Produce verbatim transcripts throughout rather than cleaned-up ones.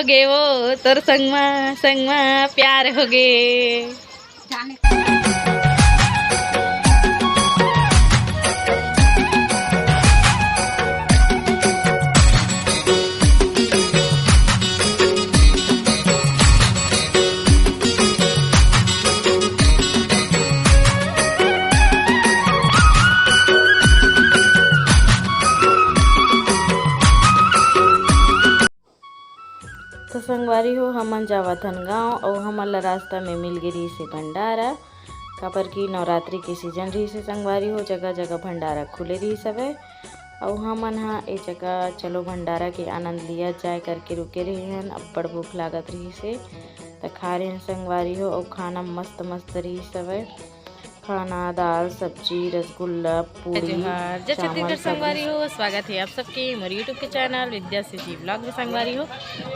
होगे वो तोर संगमा, संगमा प्यार होगे। तो संगवारी हो, हमन जावत हन गाँव, अउ हमन ला रास्ता में मिल गे रिहिस हे भंडारा, काबर कि नवरात्रि के सीजन रिहिस हे संगवारी हो, जगह जगह भंडारा खुले रिहिस हवय। अउ हमन ह ए जगह चलो भंडारा के आनंद लिया जाए करके रुके रहे हन। अब्बड़ भूख लागत रिहिस हे, त खा रहे हन संगवारी हो। अउ खाना मस्त मस्त रिहिस हवय, खाना, दाल, सब्जी, रसगुल्ला, पूड़ी, जोहार, जय चावल, छत्तीसगढ़ सब्जी। संगवारी हो, स्वागत है आप सबके मोर YouTube के चैनल विद्या से जी ब्लॉग में संगवारी हो।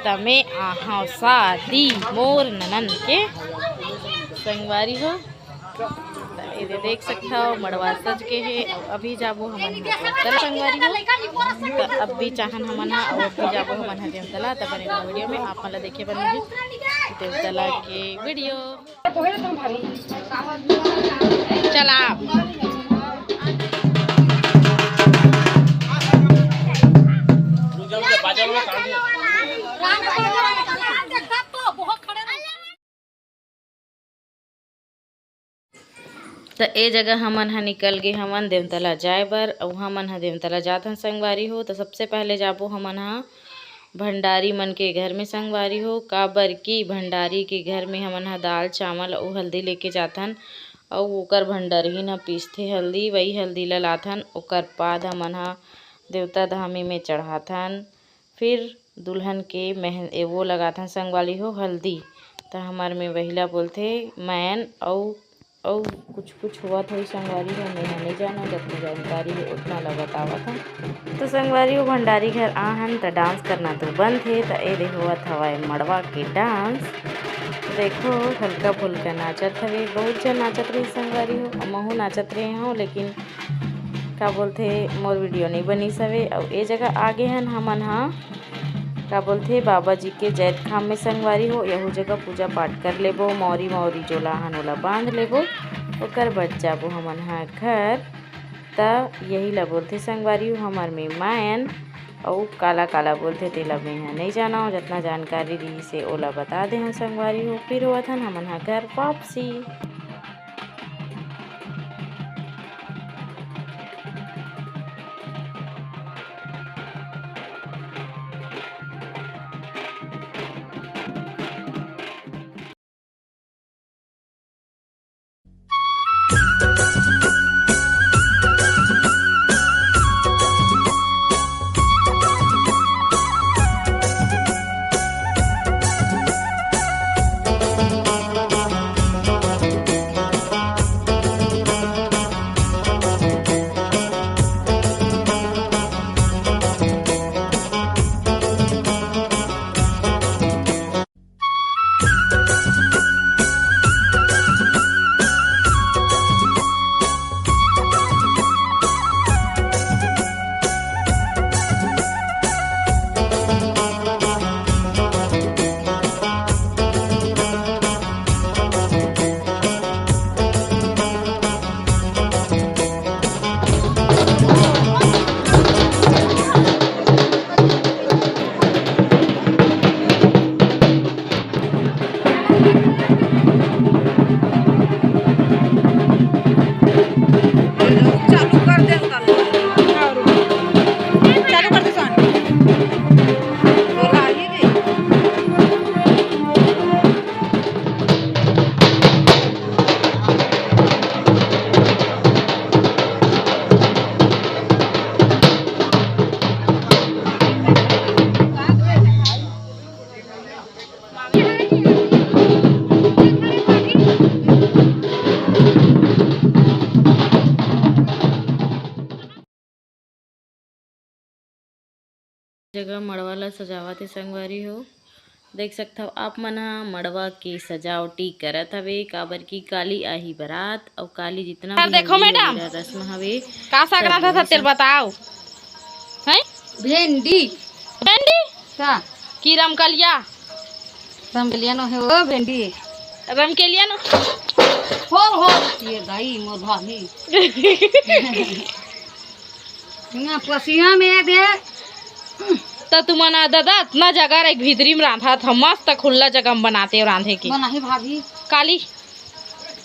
त मैं आहा शादी मोर ननन के संगवारी हो। त एदे देख सकथव, मड़वा सज के हे। अभी जाबो हमन ह देवतला संगवारी हो। त अभी चाहन हमन ह, अउ अभी जाबो हमन ह देवतला। त बने रहो वीडियो में, आप मन ला देखे बर मिलही देवतला के वीडियो। चला। त ए जगह हमन ह निकल गे हमन देवतला जाए बर, अउ हमन ह देवतला जात हन संगवारी हो। त सबसे पहले जाबो हमन ह भंडारी मन के घर में संगवारी हो, काबर कि भंडारी के घर में हमन ह दाल, चावल अउ हल्दी लेके जाथन, अउ ओकर भंडरही न पीसथे हल्दी, वही हल्दी ल लाथन। ओकर बाद हमन ह देवता धामी में चढ़ाथन। फिर दुल्हन के मेहन-, ए, वो लगाथन संगवारी हो हल्दी, त हमर में वही ला बोलथे मैन, अउ अउ कुछ कुछ होवत होही संगवारी हो, मैं ह नइ जानव, जतना जानकारी हे ओतना ल बतावत हन। तो संगवारी हो, भंडारी घर आहन त डांस करना तो बंद हे, त ए दे होवत हवय मड़वा के डांस। देखो, हल्का फुल्का नाचत हवे, बहुत झन नाचत रहिस संगवारी हो, अउ महू नाचत रहे हव, लेकिन का बोलथे, मोर वीडियो नइ बनिस हवे। अउ ए जगह आगे हन हमन ह का बोलथे, बाबा जी के जैतखाम में संगवारी हो, यहू जगह पूजा पाठ कर लेबो, मौरी मौरी जोला हन ओला बांध लेबो, ओकर बाद जाबो हमन ह घर। त यही ला बोलथे संगवारी हो हमर में मायन, अउ काला काला बोलथे तेला में ह नइ जानव, जतना जानकारी रिहिस हे ओला बता दे हन संगवारी हो। फिर होवत हन हमन ह घर वापसी। चालू कर दे। चालू कर दे सन। जगह मड़वा ला सजावत हे संगवारी हो। देख सकथव आप मन ह मड़वा के सजावटी करत हवे, काबर कि काली आही बरात अउ काली जितना भी देखो हल्दी मैडम, वगैरह रस्म हवे, का साग सब रांधत हस तेला बताओ। हैं? भेंडी। भेंडी? का? की रमकलिया? रमकेलिया नो हे ओ भेंडी। रमकेलिया नो। हो, हो, ये दाई, मोर भाभी। हियाँ पसिया में दे। त तुमन आ ददा, अतना जगह रख भीतरी में रांधत ह, मस्त खुल्ला जगह में बनाते हो रांधे के। बनाही भाभी। काली।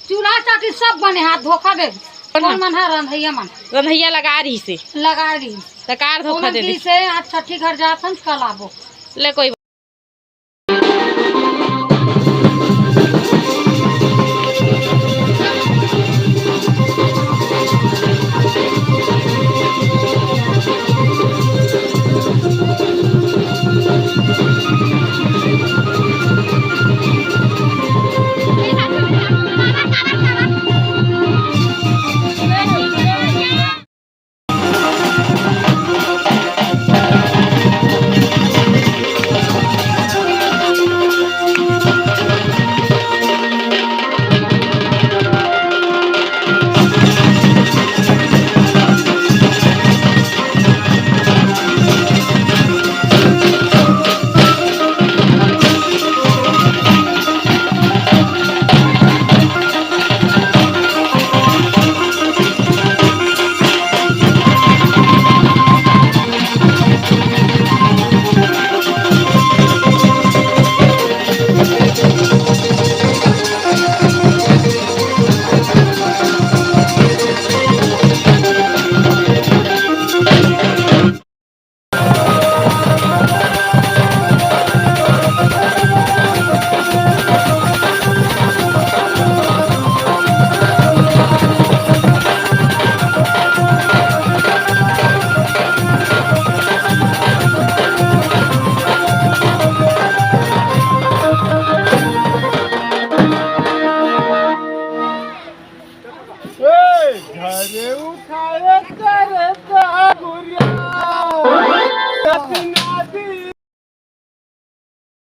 चूल्हा चाकी सब बने हाथ धोखा दे। कौन कौन हा? मन हा? रंधैया मन। रंधैया लगा रही से। लगा रही। त कार धोखा ओमन दे दे। की से आज छठी घर जाथन, कल आबो। ले कोई ए, घरे उठ।